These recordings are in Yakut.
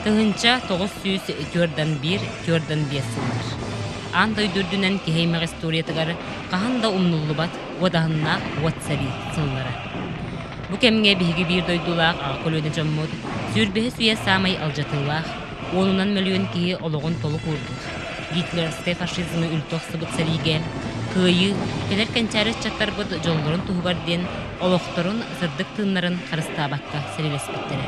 1941-45 сыллар. Аан дойду үрдүнэн киһи аймах историятыгар хаһан да умнуллубат уодаһыннаах уот сэрии сыллара. Бу кэмҥэ биһиги биир дойдулаах аҕа көлүөнэ дьоммут сүүрбэһис үйэ саамай алдьатыылаах, уонунан мөлүйүөн киһи олоҕун толук уурбут, гитлеровскай фашизмы үлтү охсубут сэриигэ Кыайыы, кэлэр кэнчээри ыччаттарбыт дьоллорун туһугар диэн олохторун, сырдык тыыннарын харыстаабакка сэриилэспиттэрэ.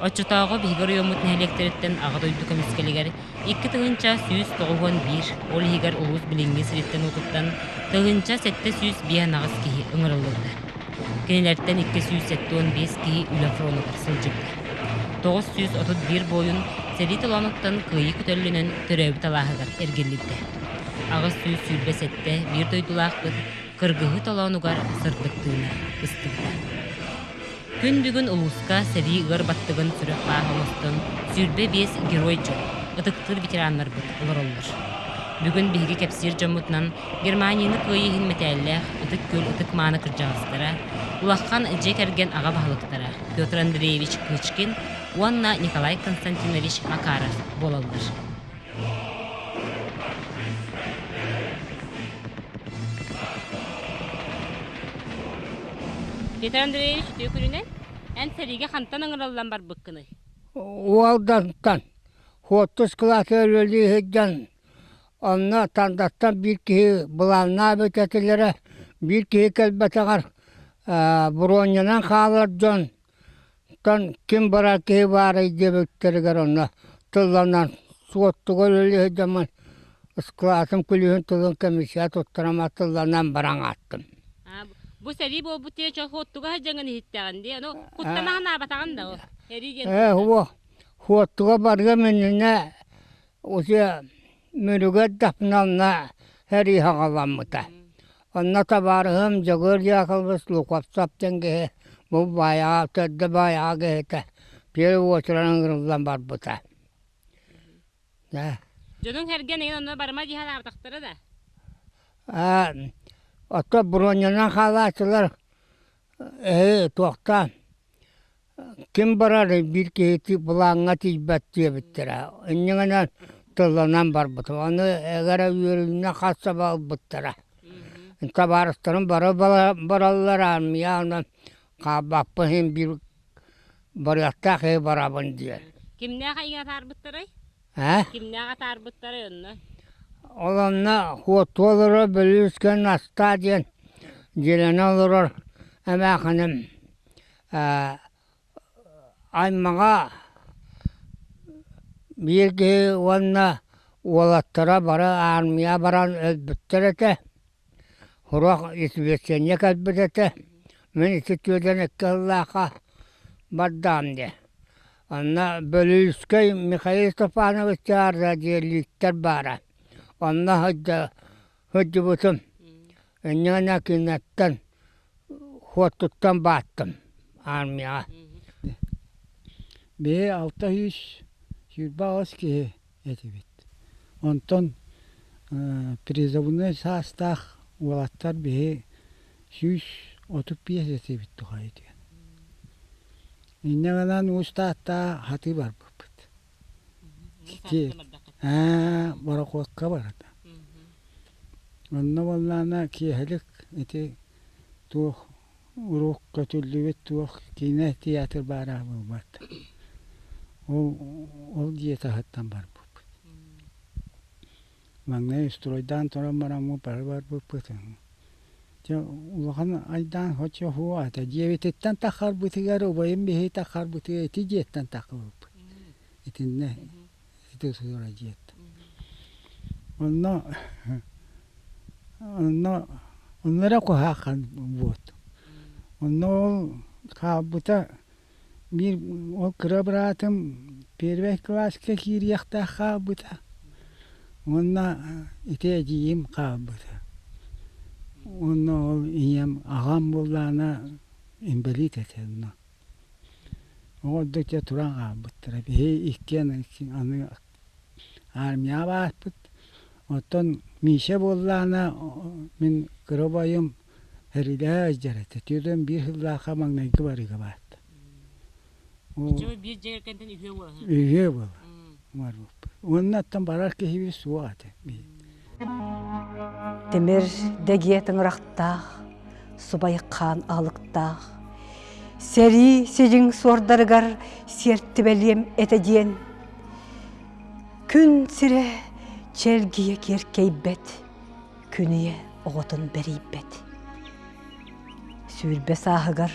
Оччотооҕу биһиги оройуоммут нэһилиэктэриттэн Аҕа дойду көмүскэлигэр 2191, ол иһигэр улуус билиҥҥи сириттэн-уотуттан 1758 киһи ыҥырыллыбыта. Кинилэртэн 275 киһи үлэ фронугар сылдьыбыта. 931 буойун сэрии толоонуттан кыайыы көтөллөнөн төрөөбүт алааһыгар эргиллибитэ. 827 биир дойдулаахпыт кыргыһыы толоонугар сырдык тыына быстыбыта. Күн бүгүн улууска сэрии ыар баттыгын сүрэх бааһа оҥостон 25 герой дьон, ытыктыыр ветераннарбыт олороллор. Бүгүн биһиги кэпсиир дьоммутунан Германияны кыайыы иһин мэтээллээх Ытык Күөл ытык-мааны кырдьаҕастара, улахан дьиэ кэргэн аҕа баһылыктара Петр Андреевич Кычкин уонна Николай Константинович Макаров буолаллар. Петр Андреевич, үтүө күнүнэн! Эн сэриигэ хантан ыҥырыллан барбыккыный? Уолдантан Хуоттус кылаата үлэлии сылдьан, онно Тандаттан биир киһи былааннаабыт этилэрэ, биир киһи кэлбэтэҕэр бронньанан хаалар дьон Оттон ким барар киһи баарый диэбиттэригэр онно тылланан суоттуга үлэлии сылдьаммын ыскылаатым күлүүһүн тылын комиссия туттаран тылланан баран ааттым. Бу сэрии буолбут диye чо хуоттуга сылдьаҥын иһиттэҕин дии. Ону куттана санаабатаҕын да ол. Сэрии диэн Ээ, уо хуоттуга барыам иннинэ уже Мүрүгэ эрдэхпинэ сэрии саҕаламмыта. Онно табаарыһым Дьөгүөр Дьаакылбыс Луковцев диэн киһи бу баайаҕа төрдө баайаҕа киһитэ первый уочаран ыҥырыллан барбыта. Дьонуҥ сэргэн эйэн онно барыма дии санаабатахтара да? Оттон броньанан хаалааччылар эһи туохтаан Ким барарый биир киһи былааҥҥа тиийбэт диэбиттэрэ. Инньэ гынан тылланан барбытым. Аны эгэрэ үөрүүннэ хас саба ылбыттара. Табаарыстарым бары бараллар аармыйа онон хаалбаппын иһин биир барыахтаах киһи барабын диэн. Кимнээх эйиэхэ атаарбыттарай? Ээ? Кимнээх атаарбыттарай онно? Ол онно хуоттуу олорор Бөлүүскэ Настаа диэн дьиэлэнэ олорор эмээхиним аймаҕа биир киһи уонна уолаттара бары аармыйа баран өлбүттэр этэ. Сурук извещение кэлбит этэ. Мин ити түөтэн икки сыллаахха бардаҕым дии. Онно Бөлүүскэй Михаил Степанович диэлииттэр баара. Онно сылдьыбытым. Инньэ гынан кинилэртэн Хуоттуттан бааттым армияҕа. Биһи 628 киһи этибит. Онтон призывной саастаах уолаттар биһи 135 этибит тухайы диэн. Инньэ гынан Уус Тааттаа хатыы барбыппыт. Ээ, борокуокка барда. Онно буоллаҕына киэһэлик ити туох уруок көтүллүбүт туох киинэ театр баара буолбат. Ол ол дьиэ таһыттан барбыппыт. Маҥнай стройдаан туран бараммыт бары барбыппыт. Дьэ улахан айдаан соччо суох этэ. Дьиэбититтэн таххарбытыгар убайым биһиги таххарбытыгар ити дьиэттэн таххыбыппыт. Итиннэ ити сыра дьиэттэн. Онно онно онно эрэ куһааххан буот. Онно ол хаалбыта Биир ол кыра быраатым первэй кылааска киириэхтээх хаалбыта уонна ити эдьиийим хаалбыта. Уонна ол ийэм аҕам буоллаҕына инбэлиит этэ онно. Оҕо дьэ туран хаалбыттара. Биһи иккиэн аны армияҕа баарбыт. Оттон Миша буоллаҕына мин кыра убайым Эрилээ сылдьар этэ. 41 сыллаахха маҥнайгы барыыга баатта. Оччоҕо биир дьиэ кэргэнтэн үһүө буолаһын. Үһүө буола барбыппыт. Уонна оттон барар киһибит суох этэ. Тимир дэгиэ тыҥырахтаах, субай хаан аһылыктаах, сэрии сидьиҥ суордарыгар сиэртибэлиэм этэ диэн, күн сирэ чэлгийэ киэркэйбэт, күнүйэ оҕотун бэрийбэт. 20 сааһыгар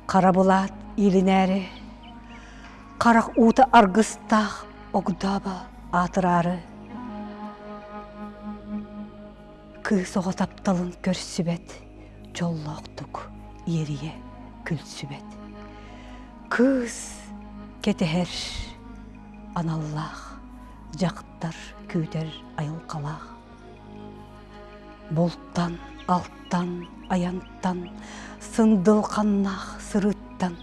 хара былаат иилинээри, харах уута аргыстаах огдообо аатыраары, кыыс оҕо тапталын көрсүбэт, дьоллоохтук иэрийэ күлсүбэт. Кыыс кэтэһэр аналлаах, дьахтар күүтэр айылҕалаах. Бултан, алтан, айантан, сындылханнаах сырыттан,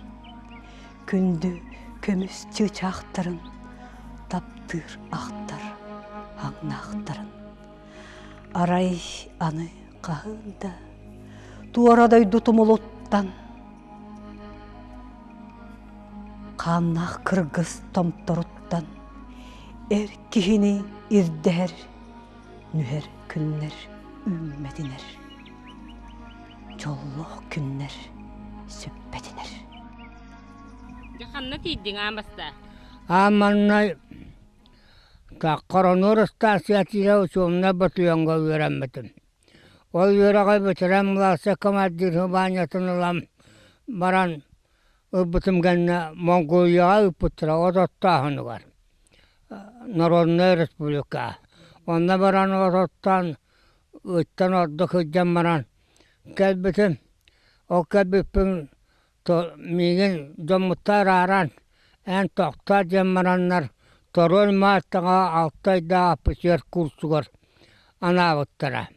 күндү көмүс чыычаахтарын таптыыр ахтар аҥнаахтарын. Арай аны хаһыын да туора дойду тумулуттан хааннаах кыргыс томторуттан эр киһини ирдэһэр нүһэр күннэр үүммэтинэр, дьоллоох күннэр сүппэтинэр. Дьэ ханна тиийдиҥ аан бастаан? Аан маҥнай Коронор ыстаансыйатыгар учуоннай батальоҥҥа үөрэммитим. Ол үөрэҕи бүтэрэн младшай командир званиетын ылан баран ылбытым кэннэ Монголияҕа ыыппыттара от оттооһунугар Народнай Республика. Онно баран от оттоон ыттан ордук сылдьан баран кэлбитим. Ол кэлбиппин миигин дьоммуттан арааран эн тохтоо диэн бараннар Торуой Мааттаҕа алта ыйдаах офицер курсугар анаабыттара.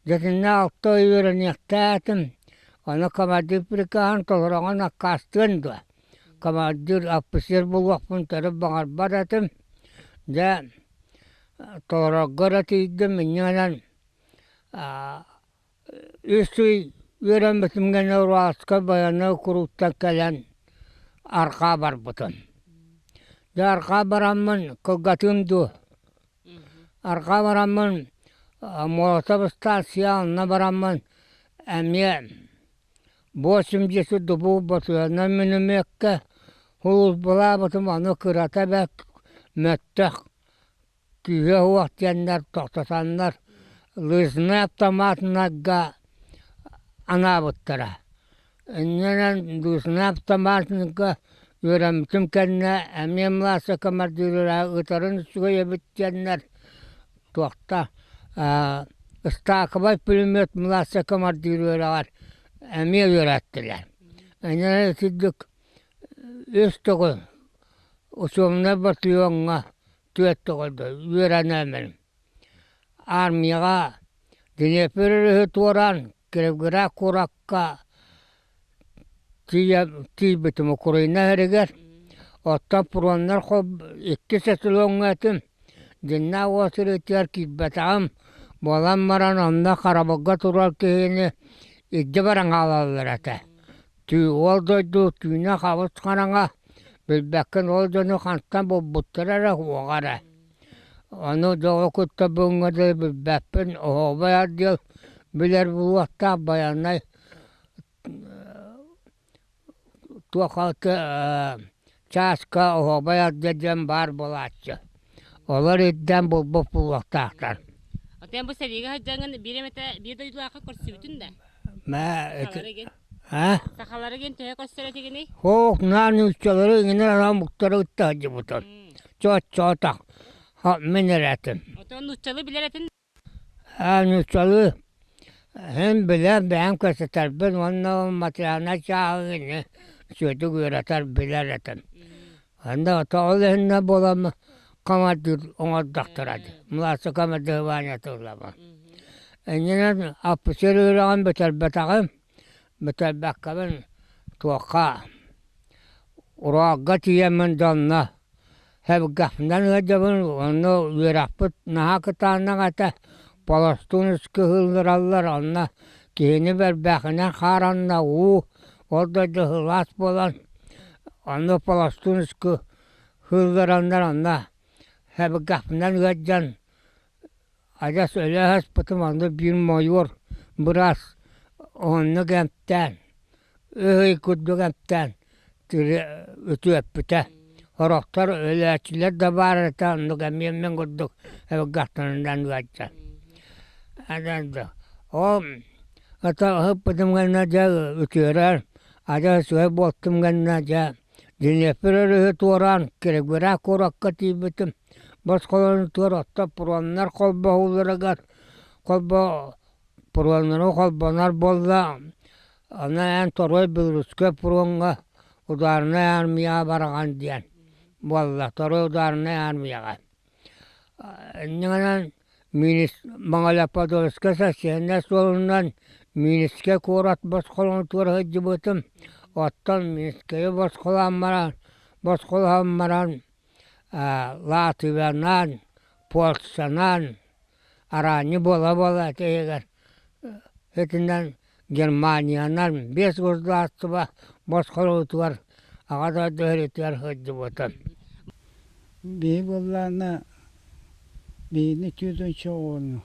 Дьэ итиннэ алта ый үөрэниэхтээтим, ону командир приказын толороҥҥун аккаастыан дуо? Командир офицер буолуохпун төрүт баҕарбат этим. Дьэ толорорго эрэ тиийдим, инньэ гынан үс ый үөрэммитим гэнэ Уральскай байыаннай курууттан кэлэн арҕаа барбытым. Дьэ арҕаа бараммын кылгатыым дуу Арҕаа бараммын Молотов ыстаансыйа онно бараммын эмиэ 80 дубуу ботуйанан миномекка сулууспалаабытым ону кырата бэрт мөлтөх күүһэ суох диэннэр тохтотоннор лыжнай автоматнарга анаабыттара. Иннинэн лыжнай автоматнарга үөрэммитим кэннэ эмиэ младшай командиры ытарын үчүгэй эбит диэннэр туохта ыстаакабай пулемет младшай командир үөрэҕэр эмиэ үөрэттилэр. Иннинэн итирдик үс төгүл учебнай батальоҥҥа түөрт төгүл үөрэнэммин армияҕа Днепр өрүһү туораан Кировград куоракка тиийбитим Украина сиригэр. Оттон пуруоннар иккис эшелоҥҥа этим. Дьиннээх уол сырыытыгар киирбэтэҕим. Буолан баран онно харабылга турар киһини илдьэ баран хаалаллар этэ. Ол дойду түүнэ хабыс хараҥа, билбэккин ол дьону хантан булбуттара эрэ суоҕа эрэ. Ону дьоҕу кытта буҥҥа дылы билбэппин, оһуобай отдел билэр буолуохтаах байыаннай туох чааска оһуобай отдел диэн баар буолааччы. Олор ирдээн булбут буолуохтаахтар. Отон бу сэриигэ сылдьаҥҥын биир эмэтэ биир дойдулаахха көрсүбүтүн да? Мэ Сахалары гин. А? Сахалары гин төһө көрсөр этигиний? Хоох наан нууччалары иҥинэн анаан буктары ытта сылдьыбытым. Чоочоотох мин эрэтим. Отон нууччалыы билэр этин? Аа нууччалыы һин билэр бэйэм кэпсэтэрбин уонна материальнай чааһы ини үчүгэйдик үөрэтэр билэр этим. Анда ол иһиннэ буолан командир оҥордохторо дии. Младший командир Ваня тыллаба. Иннинэн офицер үөрэҕин бүтэрбэтэҕим. Бүтэрбэккэбин туохха уроогга тиийэммин дьонно Хэбгэхпинэн ыалдьабын, онно үөрэхпит наһаа кытаанах этэ, полостуун ыскыһыыллараллар, онно киһини бэрбээхинэн хааранна уу, ол дойду сылаас буолан. Онно Пластунскы сыыллараннар онно сэбиргэхпинэн ыалдьан адьас өлө сыспытым, онно биир мойуор быраас уһуннук эмтээн, ый курдук эмтээн үтүөппүтэ. Сорохтор өлөөччүлэр да баар этэ, оннук эмиэ мин курдук сэбиргэхтэринэн ыалдьан. Ол ыһыппытым гэннэ дьэ үтүөрэр, адьас үчүгэй буолтум гэннэ дьэ Днепр өрүһү туораан Киригура куоракка тиийбитим. Босхолонутугар оттон пуруоннар холбоһууларыгар холбо пуруоннары холбонор буолла. Аны эн Торуой Белорусскай пуруоҥҥа ударнай армияҕа бараҕын диэн буолла. Торуой ударнай армияҕа. Инньэ гынан Маҥалеподольскай социальнай суолунан Минскэй куорат босхолонутугар сылдьыбытым. Оттон Минскэйи босхолоон баран, босхолоон баран Латвиянан, Польшанан араанньы буола-буола этигэр итинэн Германиянан биэс государство босхолоотугар Аҕа дойду сэриитигэр сылдьыбытым. Биһи буоллаҕына биһини түөрт оҕону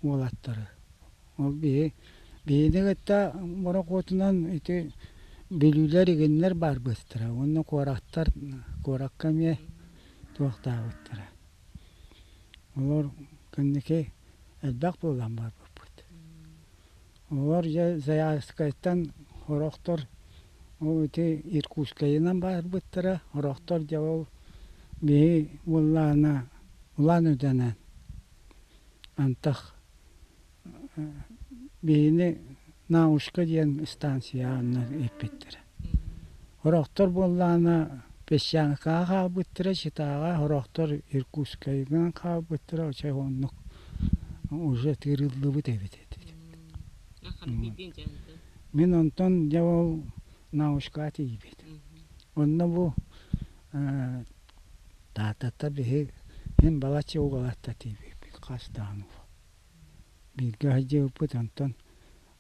уолаттары. Ол биһи биһини кытта борохуотунан ити бүлүүлэр игиннэр баарбыттара уонна куораттар куоракка эмиэ туохтаабыттара. Олор кэнники элбэх буолан барбыппыт. Олор дьэ Заярскайтан сорохтор ол ити Иркутскайынан барбыттара, сорохтор дьэ ол биһи уоллаана Улан-Удэнэн антах биһини Наушка диэн станция анна ииппиттэрэ. Сорохтор буоллаҕына Песчанкаҕа хаалбыттара, Читаҕа, сорохтор Иркутскайынан хаалбыттара, оче оннук уже тыырыллыбыт эбит этэ. Мин онтон дьэ ол Наушкаҕа тиийбит. Онно бу Тааттата биһи мин балачча угалатта тиийбиппит хас даҕаны бииргэ сылдьыбыппыт онтон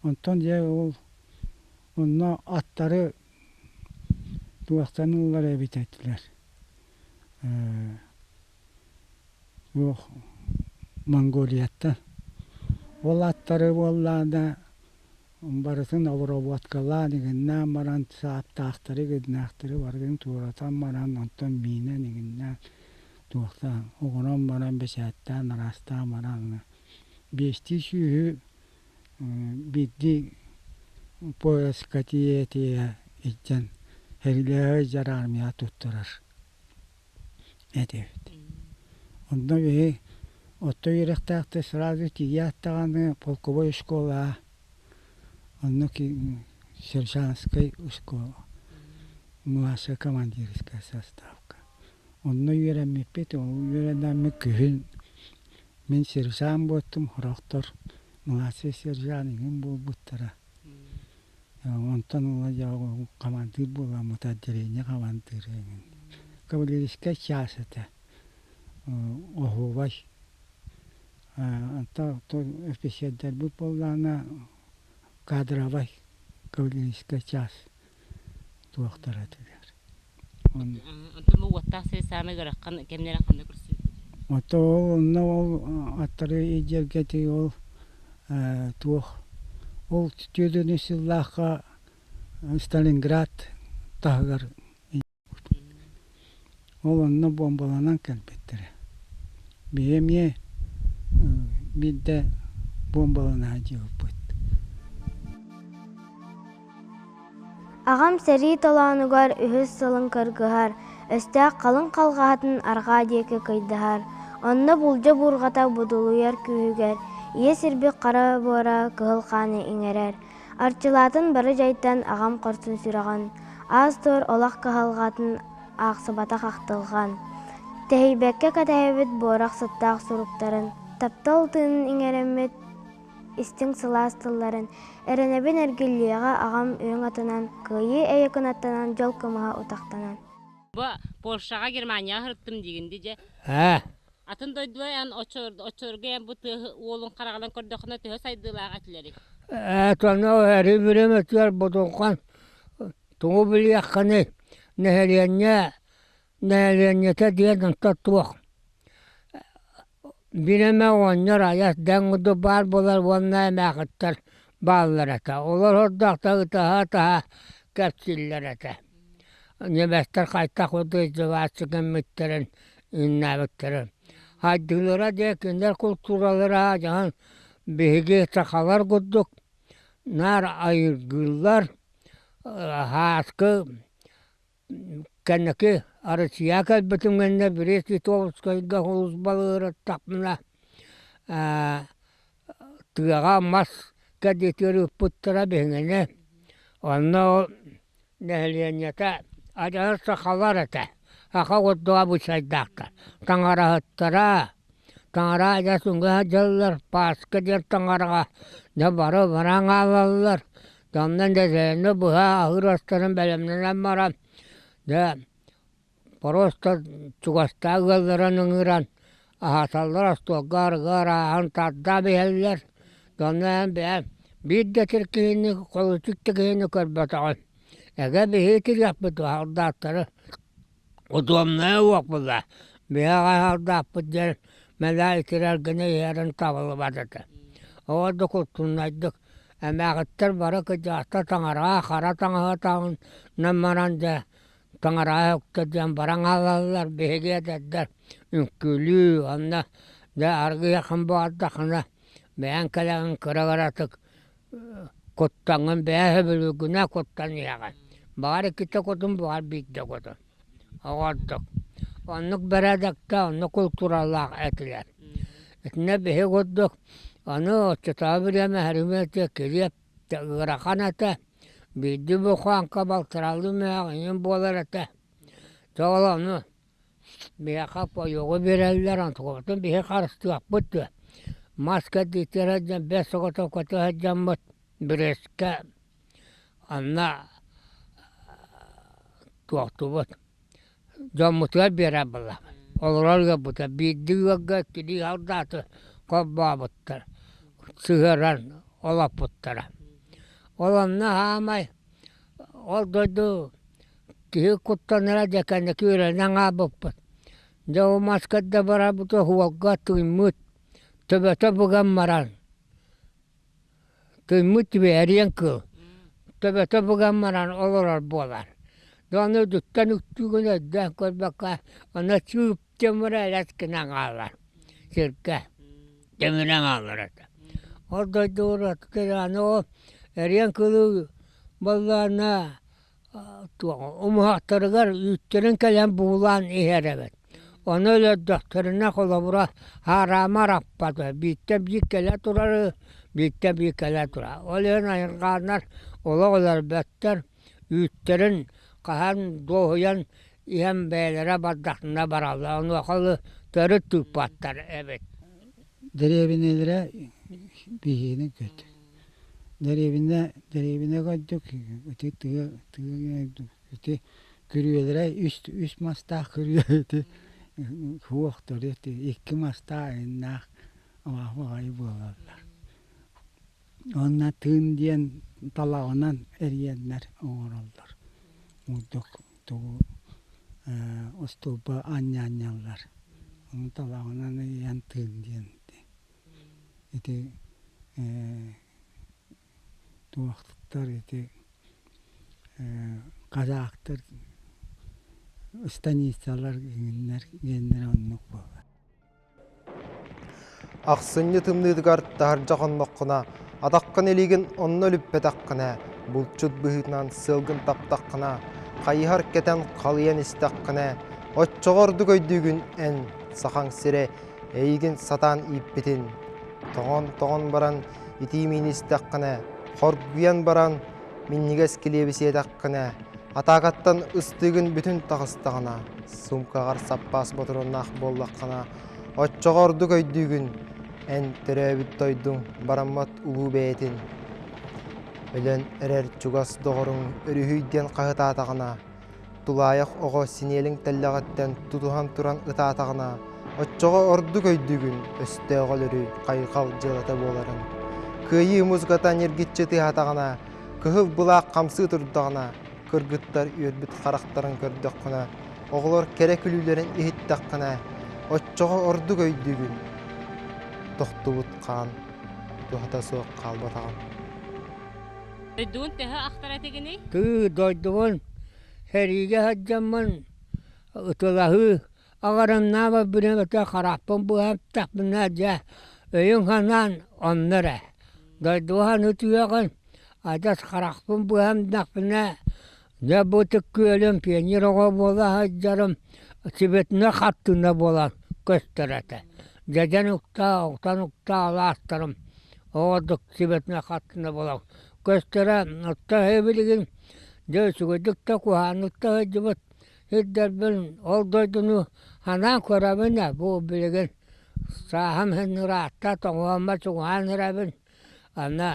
онтон дьэ ол онно аттары туохтаныыллар эбит этилэр туох Монголияттан ол аттары буоллаҕына барытын обработкалаан игиннээн баран сааптаахтары игиннээхтэри барытын туоратан баран онтон миинэн игиннээн туохтаан оҥорон баран бэчээттээн араастаан баран биэстии сүүһү биирдии поезка тиийэ-тиийэ илдьэн Хэрлээҕи дьар армия туттарар этибит. Онно биһи орто үөрэхтээхтэр сразу тиийээт даҕаны полковой школа онно сержантскай школа младшая командирская составка. Онно үөрэммиппит, ол үөрэнэммит күһүн мин сержант буолтум, сорохтор младший сержант иҥин буолбуттара. Онтон ыла дьэ хамандыыр буоламмыт отделение хамандыыра эҥин. Кавалерийскай чаас этэ. Оһуобай. Онтон эписиэрдэрбит буоллаҕына кадровай кавалерийскай чаас туохтара этилэр. Онтон уоттаах сири саамай ыарахан кэмнэрин ханна көрсүбүккүт? Ото ол онно ол аттары илдьэргэ ол туох ол түөдүнү сыллаахха Сталинград таһыгар ол онно буомбаланан кэлбиттэрэ. Биһи эмиэ биирдэ буомбалана сылдьыбыппыт. Аҕам сэрии толоонугар үһүс сылын кыргыһар, өстөөх халыҥ халҕаһатын арҕаа диэки кыйдаһар, онно булдьа буурҕата будулуйар күүһүгэр ийэ сирбит хара буора кыһыл хааны иҥэрэр. Арчылаатын бары дьайтан аҕам хорсун сүрэҕин, аас-туор олох кыһалҕатын аахсыбатах ахтылҕан. Тэһийбэккэ кэтэһэбит буорах сыттаах суруктарын, таптал тыынын иҥэрэммит истиҥ сылаас тылларын эрэнэбин эргиллиэҕэ аҕам үрүҥ атынан кыайыы эйэ кынаттанан дьол кымыһа утахтанан. Бу Польшаҕа Германияҕа сырыттым диигин дии дьэ. Ээ. Атын дойдулар эн оччолорго эн бу тыаһы уолун хараҕынан көрдөххүнэ төһө сайдыылаах этилэрий? Ээ, тоно эри бириэмэтигэр будулҕан тугу билиэххиний? Нэһилиэнньэ нэһилиэнньэтэ диэн онто туох биир эмэ оҕонньор айас дэҥ курдук баар буолар уонна эмээхиттэр бааллар этэ. Олор ордоохто ытаһа-ытаһа кэпсииллэр этэ. Немецтэр хайтах курдук издеваться гыммыттарын, иннээбиттэрин. Хайдыылара диэ кинилэр култууралара дьаһан биһиги сахалар курдук наар айыргыыллар, һааскы кэнники Россия кэлбитим кэннэ Брест-Литовскайга сулууспалыырыттахпына тыаҕа мас кэрдиитигэр ыыппыттара биһигини. Онно ол нэһилиэнньэтэ адьас сахалар этэ. Саха курдуга бычайдаахтар. Таҥараһыттара, таҥара адьас үҥэ сылдьаллар, Пааска диэн таҥараҕа дьэ бары баран хаалаллар. Онно нэдиэлэни быһа аһыыр астарын бэлэмнэнэн баран, дьэ, просто чугастаах ыалларын ыҥыран аһаталлар, остуолга арыгы арааһын тардаан иһэллэр. Онно эн бэйэм биир да сир киһини, холучук да киһини көрбөтөҕүм. Эгэ биһиги кириэхпит дуо, солдааттары удобнайа суох буолла. Биһиги аҕай солдааппыт диэн мэлээ итирэр гына иһэрин табыллыбат этэ. Ол да куттуннайдык Эмээхиттэр бары кырдьаҕастар таҥараҕа хара таҥаһы таҥнан баран дьэ таҥараҕа өктө диэн баран хаалаллар биһиги эдэрдэр үҥкүүлүү уонна дьэ аргыйаххын баҕардаххына бэйэҥ кэлэҕин кыра-кыратык куттаҥҥын бэйэ сөбүлүүргүнэн куттан иһэҕин баҕар иккитэ кутун баҕар биирдэ кутун оҕордук оннук бэрээдэктээх оннук култууралаах этилэр Итиннэ биһи курдук аны оччотооҕу бириэмэ эһэримиэтэ килиэп ыарахан этэ, биирдии бухааҥка балтаралыы мөһөөх иҥин буолар этэ. Дьэ ол ону биһиэхэ пойуогу биэрэллэр, онтукабытын биһи харыстыахпыт дуо? Мас кэрдиитигэр сылдьан бэс соҕотоҕуката сылдьаммыт Бресткэ онно туохтуубут Дьоммутугар биэрэр буоллахпыт. Олорор ыалбыта биирдии ыалга иккилии салдааты холбообуттар, сыһыаран олоппуттара. Ол онно саамай ол дойду киһи куттанара дьэ кэнники үөрэнэн хаалбыппыт. Дьэ ол мас кэрдэ барарбытыгар уолга тыыммыт, төбөтө быган баран Тыыммыт түбэһэриэн кыыл, төбөтө быган баран олорор буолар. Дьэ ону үрдүттэн үктүүгүн өйдөөн көрбөккө, ону чыып тимирэ элэс гынан хаалар сиргэ тимирэн хаалар этэ. Ол дойду уратыта аны ол эриэн кылыы буоллаҕына умуһахтарыгар үүттэрин кэлэн буулаан иһэр эбит. Ону өлөрдөхтөрүнэ холобура хаараама арахпата, бииртэн биир кэлэ турары, бииртэн биир кэлэ турар. Ол иһин айылҕааннар олох өлөрбөттөр, үүттэрин хаһан дуоһуйан иһэн бэйэлэрэ бардахтарына бараллар, онуоха төрүт тыыппаттар эбит. Дэриэбинэлэрэ биһиэнэ көт. Дэриэбинэ дэриэбинэ көрдүк ити тыа тыа ити күрүөлэрэ үс үс мастаах күрүө ити суохтар ити икки мастаах айаннаах баҕайы буолаллар. Уонна тыын диэн талаҕынан эрийэннэр оҥороллор. Курдук тугу остуолба анньаанньаллар. Ону талаҕынан эрийэн тыын диэн ити туохтар ити казахтар станицалар иҥиннэр диэннэрэ оннук буолар. Ахсынньы тымныытыгар таһырдьа хонноххуна, атаххын илиигин онно үлүппэтэххинэ, булчут быһыытынан сыалгын таптаххына, хайыһар кэтэн халыйан истэххинэ, оччоҕо ордук өйдүүгүн эн, сахаҥ сирэ, эйигин сатаан ииппитин. Тоҥон-тоҥон баран итии миини истэххинэ, хоргуйан баран минньигэс килиэби сиэтэххинэ, атаакаттан ыстыыгын бүтүн таҕыстаҕына, суумкаҕар саппаас ботуруоннаах буоллаххына, оччоҕо ордук өйдүүгүн, эн төрөөбүт дойдуҥ бараммат улуу бэйэтин. Өлөн эрэр чугас доҕоруҥ өрүһүй диэн хаһытаатаҕына, тулаайах оҕо синиэлиҥ тэллэҕиттэн тутуһан туран ытаатаҕына, оччоҕо ордук өйдүүгүн өстөөх өлөрүү хайҕал дьыалата буоларын. Кыайыы музыката ньиргиччи тыаһаатаҕына, кыһыл былаах хамсыы турдаҕына, Кыргыттар үөрбүт харахтарын көрдөххүнэ, оҕолор кэрэ күлүүлэрин иһиттэххинэ, оччоҕо ордук өйдүүгүн. Тохтубут хаан туһата суох хаалбатаҕым. Дойдугун төһө ахтар этигиний? Тыы дойдубун сэриигэ сылдьаммын ытылаһыы аҕараннаабат бириэмэтэ харахпын быһаттахпына дьэ өйүн-санаан онно эрэ. Дойдуга ытыаҕын адьас харахпын быһамнахпына дьэ бу ытык күөлүм пионер оҕо буола сылдьарым цветной хартыына буолан көстөр этэ. Дьэдьэн уктаа, оҕтон уктаа алаастарым оҕордук цветной хартыына буолан көстөрө. Оттон билигин дьэ үчүгэйдик да куһаҕаннык да сылдьыбыт Сирдэрбин ол дойдуну санаан көрөбүн ээ, бу билигин сааһым иһин ыраатта, тоҥуома чугаһаан эрэбин. Аны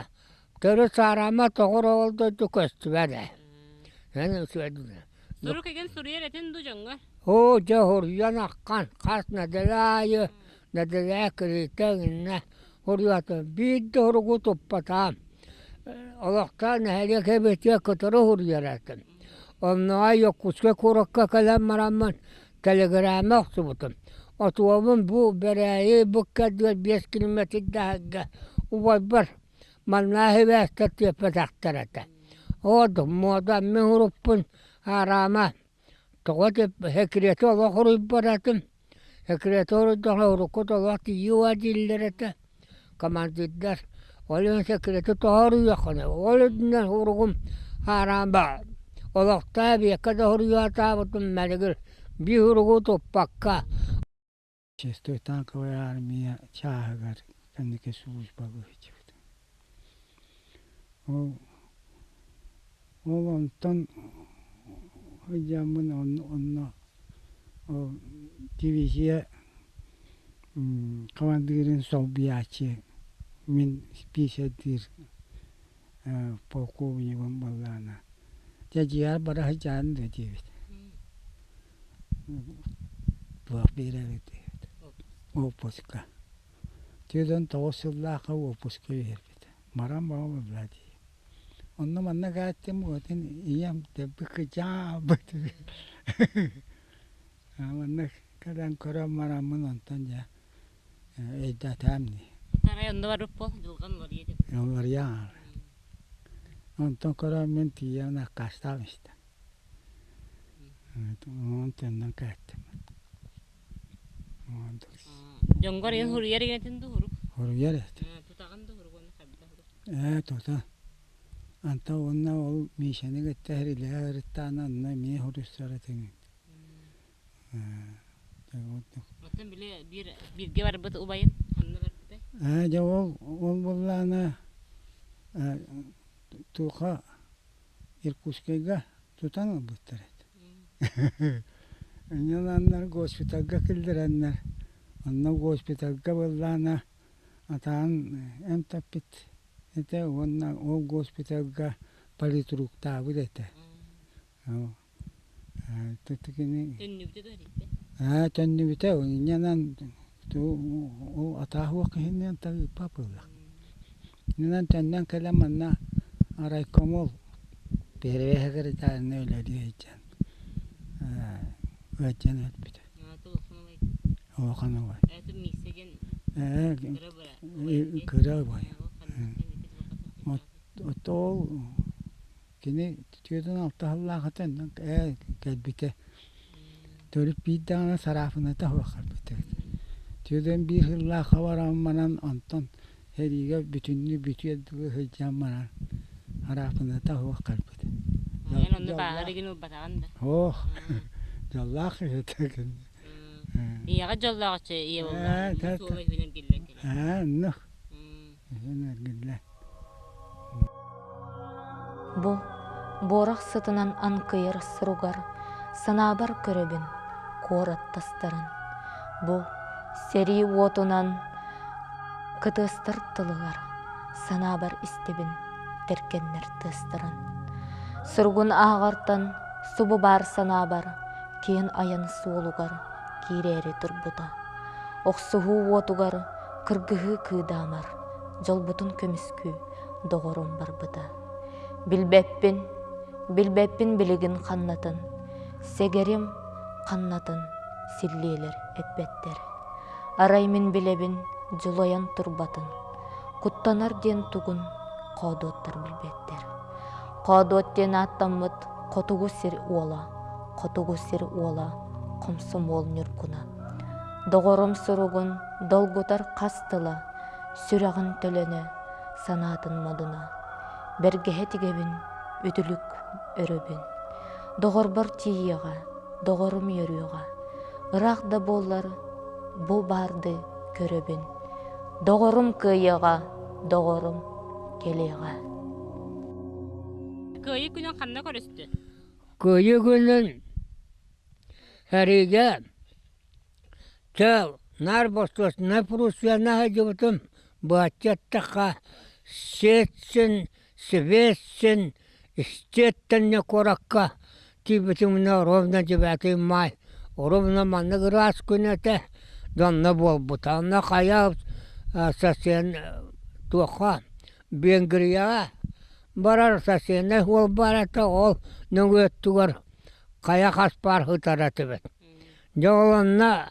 төрүт саараама тоҕор ол дойду көстүбэт ээ. Эн үчүгэйдик Сурук игин суруйар этин дуу дьоҥҥо? Оо, дьэ суруйан аххан хас нэдиэлэ аайы нэдиэлэ кириитэ иннэ суруйатым. Биир да суругу туппатаҕым. Олохтоох нэһилиэк эбитигэр кытары суруйар этим. Оннооҕор Якутскай куоракка кэлэн бараммын тэлэгирээмэ охсубутум. Отуобун бу Бэрээйи быккардыгар 5 километрдааһыга убайбар маннаа сибээстэр түөппэтэхтэр этэ. Оҕо муода мин уруппун аараама тоҕо секрети олох уруйбат этим. Секрети уруйдахха урукку толох тиийиэ дииллэр этэ командирдар. Ол иһин секрети тоҕо уруйуоххунуй? Ол үрдүнэн уругум аараама олохтоох эбиэккэ да уруйуохтаабытым мэлигир биир уругу туппакка Шестой танковая армия чааһыгар кэнники службалыы сылдьыбытым. Ол ол онтон сылдьаммын онно ол дивизия командирын солбуйааччы мин списокдыыр полковнигым буоллаҕына дьэ дьиэҕэр бара сылдьаҕын дуо диэбит. Туох биэрэбит диэбит. Уоппуска. 49 сыллаахха уоппуска биэрбит. Баран баҕа дии. Онно манна кааттым уотун ийэм дэбби кыдьаабыт. Манна кэлэн көрөн бараммын онтон дьэ өйдөтөөм дии. Тарай онно барбыт буол, дьылҕан уларыйа диэн. Уларыйа Онтон көрөөммүн тиийэн аккаастаан истэ. Онон төннөн кээттим. Дьоҥгор эн хуруйар игинэтин дуу хурук? Хуруйар этим. Тутаҕын дуу хурук уонна хайда хурук? Ээ тута. Анта уонна ол Мишаны кытта хэрилэһэ ырыттаана онно эмиэ хуруйсар этиҥ. Оттон били биир бииргэ барбыт убайын ханна барбытай? Ээ дьэ ол ол буоллаҕына туха Иркутскайга тутан ылбыттар этэ. Инньэ госпитальга киллэрэннэр, онно госпитальга буоллаҕына атаан эмтэппит этэ уонна ол госпитальга политруктаабыт этэ. Төннүбүтэ дуо эрийтэ? Ээ төннүбүтэ инньэнэн ол атааһуох киһиннэн тарыыппа быһыылаах. Иннинэн төннөн кэлэн манна райкомол первэй секретарынан үлэлии сылдьан ыалдьан өлбүтэ. Улахан убай. Ээ кыра убай. Ол Кини 46 сыллаах этэ, ээ кэлбитэ. Төрүт биир даҕаны сарафыната суох кэлбитэ. 41 сыллаахха баран манан онтон сэриигэ бүтүннүү бүтүөр дылы сылдьан баран сарафыната суох кэлбитэ. Эн онно бааһар игин ылбатаҕын да? Суох. Дьоллоох киһи этэ кини. Ийэҕэ дьоллоох ийэ буоллаҕа. Суола үһүнэн биллэн кэлэр. Ээ, оннук. Үһүн эргиллэ. Бу буорах сытынан аҥкыйар суругар санаабар көрөбүн куорат тастарын. Бу сэрии уотунан кытыастар тылыгар санаабар истэбин тэркэннэр тыастарын. Суругун ааҕартан субу баар санаабар киэн айан суолугар киирээри турбута. Охсуһуу уотугар кыргыһыы кыыдаамар дьолбутун көмүскүү доҕорум барбыта. Билбэппин, Билбэппин билигин ханнатын, Сэгэрим ханнатын силлиэлэр эппэттэр. Арай мин билэбин дьулайан турбатын, Куттанар диэн тугун хоодуоттар билбэттэр. Хоодуот диэн ааттаммыт хотугу сир уола, хотугу сир уола хомсомуол ньургуна. Доҕорум суругун долгутар хас тыла, сүрэҕин төлөнө, санаатын модуна. Бэргэһэ тигэбин, үтүлүк өрөбүн. Доҕорбор тиийиэҕэ, доҕорум үөрүөҕэ. Ыраах да буоллар, бу баарды көрөбүн. Доҕорум кыайыаҕа, доҕорум кэлиэҕэ. Кыайыы күнүн ханна көрүстү? Кыайыы күнүн сэриигэ Чэ, наар бостуочунай Пруссияны сылдьыбытым, быһаччы эттэххэ, Сиэцин, Свецин, Стеттенне куоракка тиийбитим ровно девятый май, ровно маннык ыраас күн этэ, дьэ онно буолбута. Онно хайа сосен туохха Венгрияҕа барар соседнай суол баар этэ, ол нөҥүө өттүгэр хайа хаспаар сытар этибит. Дьэ ол онно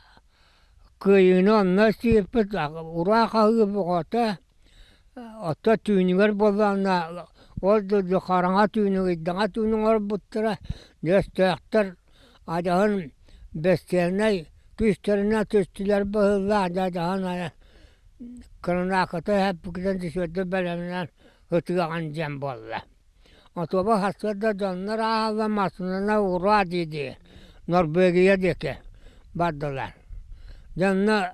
кыайыыны онно сиэппит ураа хаһыы бөҕөтө, оттон түүнүгэр буоллаҕына ол дойду хараҥа түүнүг ыйдаҥа түүнү оҥорбуттара, дьэ өстөөхтөр адьаһын бэстиэнэй күүстэринэн түстүлэр быһыылаах, дьэ адьаһын кыранааката эһэппикитин үчүгэйдик бэлэмнээн ытыаҕын диэн буолла. Отобо сарсыарда дьоннор ааһаллар массыынанан ураа дии-дии Норвегия диэки бардылар. Дьэ онно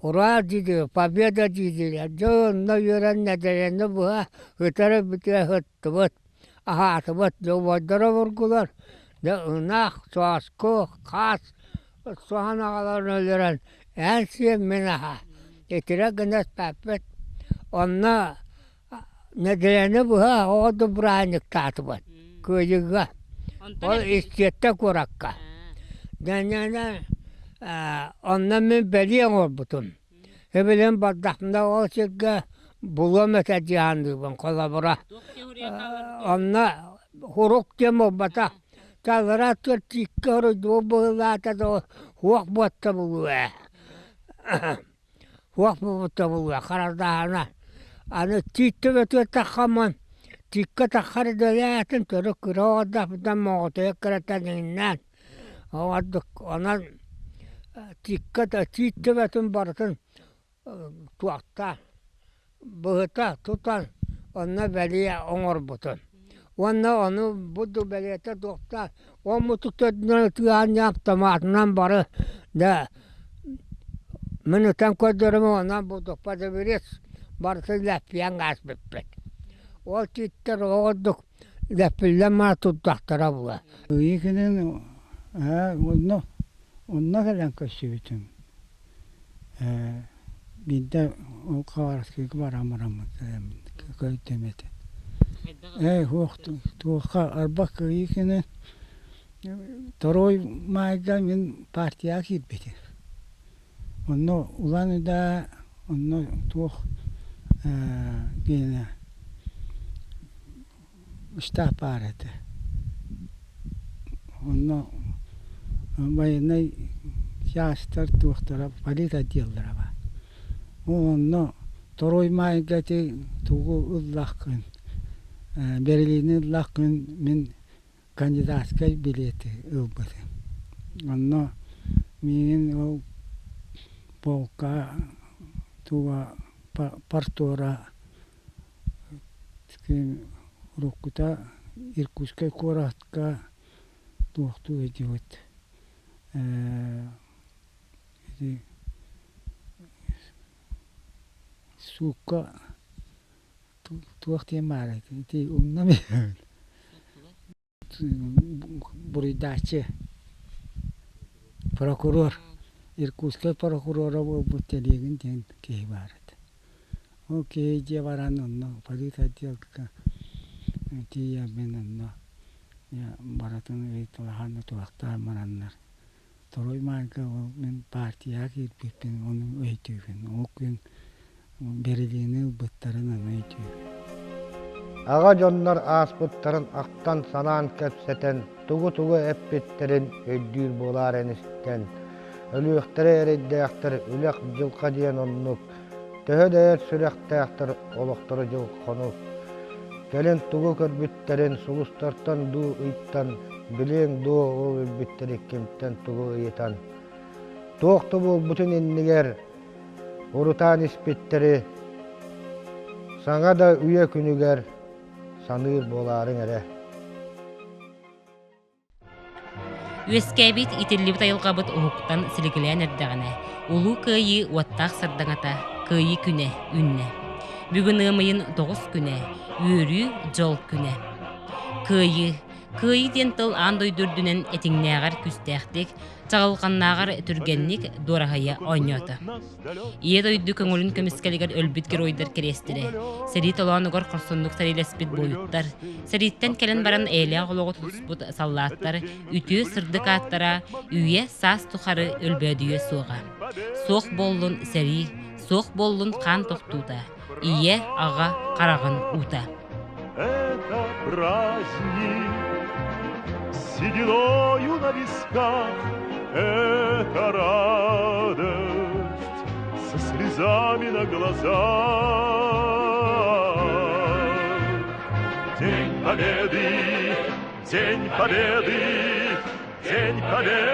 ураа дии-дии победа дии-дии дьэ онно үөрэн нэдиэлэни быһа ытары бүтэ сыттыбыт, аһаатыбыт. Дьэ убайдара обургулар дьэ ынах, сооску, хаас соһон аҕалан өлөрөн эн сиэн мин аһа итирэ гына испэппит. Онно Нэдиэлэни быһа оҕо да бырааһынньыктаатыбыт Кыайыыга, ол Истиэттэ куоракка. Дьэ онно мин бэлиэ оҥорбутум. Эбилин бардахпына ол сиргэ булуом этэ дии саныыбын холобура. Онно хурук диэн буолбатах. Таллара тииккэ хоруйдуо быһыылаата да суох буотта буолуо ээ. Суох буолбута буолуо, харардааһына. Аны тиит төбөтүгэр таххаммын, тииккэ таххар идэлээтим, төрүт кыра оҕордоохпуттан моҕотойо кыратан иҥнээн, оҕордук онон тииккэ тиит төбөтүн барытын туохтаан, быһыта тутан онно бэлиэ оҥорбутум. Уонна ону бу бэлиэтэ туохтаах ол мутук төрдүнэн ытыаан автоматынан бары да мин ытан көрдөрөм онон булдукпа дыбырец барытын лэппийэн ааспыппыт. Ол тииттэр оҕордук лэппиллэн маа турдахтара була. Ыйыкынан онно онно кэлэн көрсүбүтүм. Биирдэ ол Хабаровскайга баран бараммыт көрдүм этэ. Ээ суох туохха арба кыайыы күнэ Второй маайга мин партияҕа киирбитим. Онно Улан-Удэ онно туох гиэнэ штаб баар этэ. Онно военнай чаастар туохтара политотделлара баар. Ол онно Второй маайга ити тугу ыллаххын, Берлини ыллаххын мин кандидатскай билиэти ылбытым. Онно миигин ол полка туга партора Уруккута Иркутскай куоратка туохтуу сылдьыбыт ити суукка туох диэн баарай ити умнам Буруйдааччы прокурор Иркутскай прокурора буолбут Телегин диэн киһи баар этэ. Ол киһи дьиэ баран онно политотделка тиийэммин онно барытын ыйыталаһан туохтаан бараннар Второй маайга ол мин партияҕа киирбиппин ону өйдүүбүн. Ол күн Берлини ылбыттарын аны өйдүүбүн. Аҕа дьоннор ааспыттарын ахтан-санаан кэпсэтэн, тугу-тугу эппиттэрин өйдүүр буолаар эн истэн. Өлүөхтэрэ эрэйдээхтэр үлэх дьылҕа диэн оннук, төһө да эр сүрэхтээхтэр олохторо дьыл хонук. Кэлин тугу көрбүттэрин сулустартан дуу ыйтан, билиэҥ дуо ол өлбүттэри кимтэн тугу ыйытан. Туох да буолбутун иннигэр урутаан испиттэри саҥа да үйэ күнүгэр саныыр буолаарыҥ эрэ. Үөскээбит, итиллибит айылҕабыт уһуктан силигилээн эрдэҕинэ, Улуу Кыайыы уоттаах сардаҥата Кыайыы күнэ үүннэ. Бүгүн ыам ыйын тоҕус күнэ, үөрүү, дьол күнэ. Кыайыы. Кыайыы диэн тыл аан дойду үрдүнэн этиҥнээҕэр күүстээхтик, чаҕылҕаннааҕар түргэнник дуораһыйа оонньоото. Ийэ дойду көҥүлүн көмүскэлигэр өлбүт геройдар кэриэстэрэ, сэрии толоонугар хорсуннук сэриилэспит буойуттар, сэрииттэн кэлэн баран эйэлээх олоҕу тутуспут саллааттар үтүө сырдык ааттара үйэ саас тухары өлбөөдүйүө суоҕа. Суох буоллун сэрии, суох буоллун хаан тохтуута, ийэ, аҕа хараҕын уута. Это праздник с сединою на висках, это радость со слезами на глазах. День Победы, День Победы, День Победы!